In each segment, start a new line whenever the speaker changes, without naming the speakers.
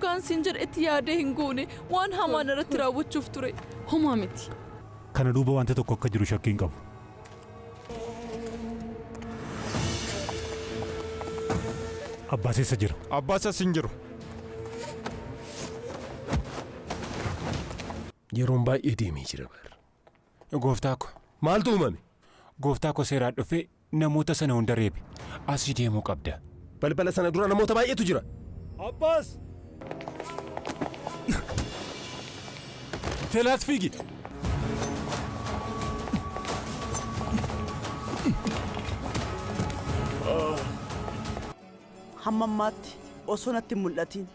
Dhugaan siin jedha itti yaadee hin goone waan hamaan irratti raawwachuuf ture.
Homaa miti.
Kana duuba wanti tokko akka jiru shakkii hin qabu. Abbaas eessa jira?
Abbaas as hin jiru.
Yeroon baay'ee deemee jira bar.
Gooftaa ko.
Maaltu uumame?
Gooftaa ko seeraan dhufee namoota sana hunda reebe. Asii deemuu qabda.
Balbala sana dura namoota baay'eetu jira.
Abbaas!
Telaas fiigi!
Hamma ammaatti osoo natti hin mul'atiin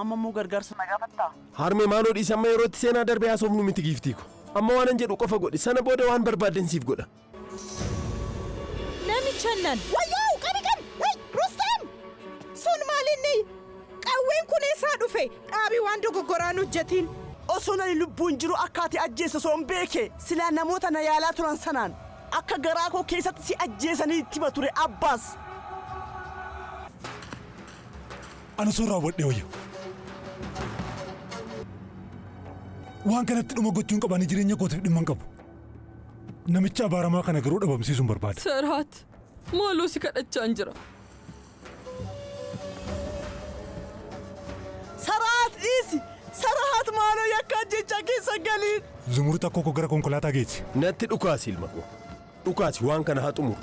amma immoo gargaarsa na gaafattaa?
Harmee maaloo dhiisi amma yeroo itti seenaa darbee haasofnu miti giiftii ko. Amma waanan jedhu qofa godhi sana booda waan barbaadden siif godha.
Namicha nan. Wayyoo qabi qabi! Way Rustam! Sun maal inni? Qawween kun eessaa dhufe? Dhaabii waan dogoggoraan hojjetiin.
Osoo ani lubbuun jiru akka ati ajjeesse osoon beeke silaa namoota na yaalaa turan sanaan akka garaa koo keessatti si ajjeesanii itti hima ture Abbaas.
Ani osoo raawwadhee wayya. Waan kanatti dhuma gochuun qaba ani jireenya kootiif dhimma hin qabu. Namicha abaaramaa kana garuu dhabamsiisuun barbaada.
Saraat, maaloo si kadhachaan jira.
Saraat dhiisi! Saraat maaloo yakka ajjechaa keessa hin galiin!
Zumurut akkoo koo gara konkolaataa geessi.
Natti dhukaasi ilma koo. Dhukaasi waan kana haa xumurru.